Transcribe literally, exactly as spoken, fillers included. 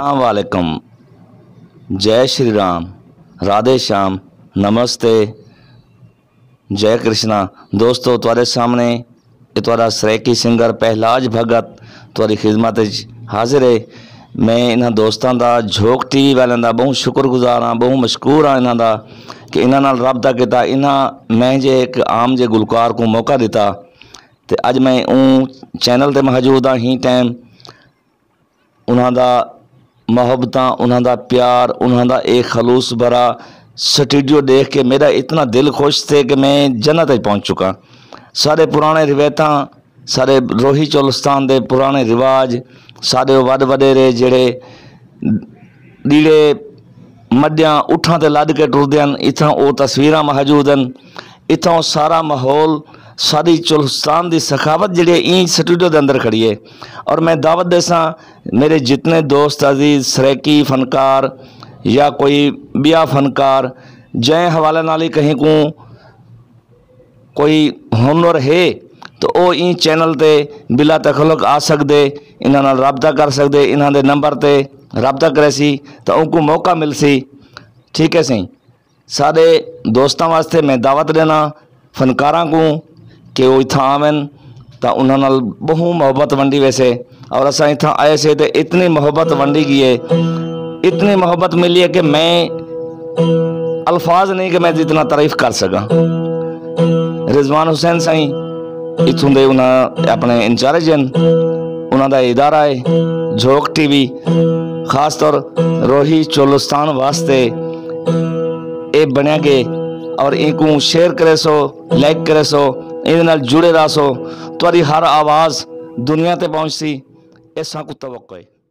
السلام علیکم۔ جے شری رام، رادھے شام، نمستے، جے کرشنا۔ دوستو، تہاݙے سامݨے اے تہاݙا سرائیکی سنگر پہلاج بھگت تہاݙی خدمت وچ حاضر ہے۔ میں انہاں دوستاں دا، جھوک ٹی وی والیاں دا ٻہوں شکر گزار ہاں، ٻہوں مشکور ہاں انہاں دا کہ انہاں نال رابطہ کیتا، انہاں میں جے ہک عام جے گلوکار کوں موقع ݙتا۔ تے اڄ میں اوں چینل تے موجود ہاں، ہیں ٹائم انہاں دا محبتاں، انہاں دا پیار، انہاں دا اے خلوص بھرا سٹوڈیو ݙیکھ کے میݙا اتنا دل خوش تھے کہ میں جنت وچ پہنچ چکا۔ سارے پراݨے روایتاں، سارے روہی چولستان دے پراݨے رواج، سارے او وݙ وݙیرے جیڑھے ݙیڑھے مݙیاں اٹھاں تے لݙ کے ٹردے ہن، اتھاں او تصویراں موجود ہن۔ اتھاں او سارا ماحول، ساری چولستان دی ثقافت جیڑھی ہے، ایں سٹوڈیو دے اندر کھڑی ہے۔ اور میں دعوت ݙیساں، میرے جتنے دوست عزیز سرائیکی فنکار یا کوئی ٻیا فنکار، جئیں حوالے نال ہی کہیں کوں کوئی ہنر ہے تو او ایں چینل تے بلا تکلف آ سڳدے، انہاں نال رابطہ کر سڳدے، انہاں دے نمبر تے رابطہ کریسی تاں اونکوں موقع ملسی۔ ٹھیک ہے سئیں، سارے دوستاں واسطے میں دعوت ݙینا، فنکاراں کوں کہ او اتھاں آون تاں انہاں نال ٻہوں محبت ونڈی ویسے۔ اور اساں اتھاں آئے سے تے اتنی محبت ونڈی ڳئی ہے، اتنی محبت ملی ہے کہ میں الفاظ نہیں کہ میں اتنا تعریف کر سکاں۔ رضوان حسین سائیں اتھوں دے، انہاں اپݨے انچارج ہن، انہاں دا ادارہ ہے جھوک ٹی وی، خاص طور روہی چولستان واسطے اے بݨیا ڳئے۔ اور اینکوں شیئر کریسو، لائک کریسو، ایندے نال جڑے رہسو، تہاݙی ہر آواز دنیا تے پہنچسی، اے ساکوں توقع ہے۔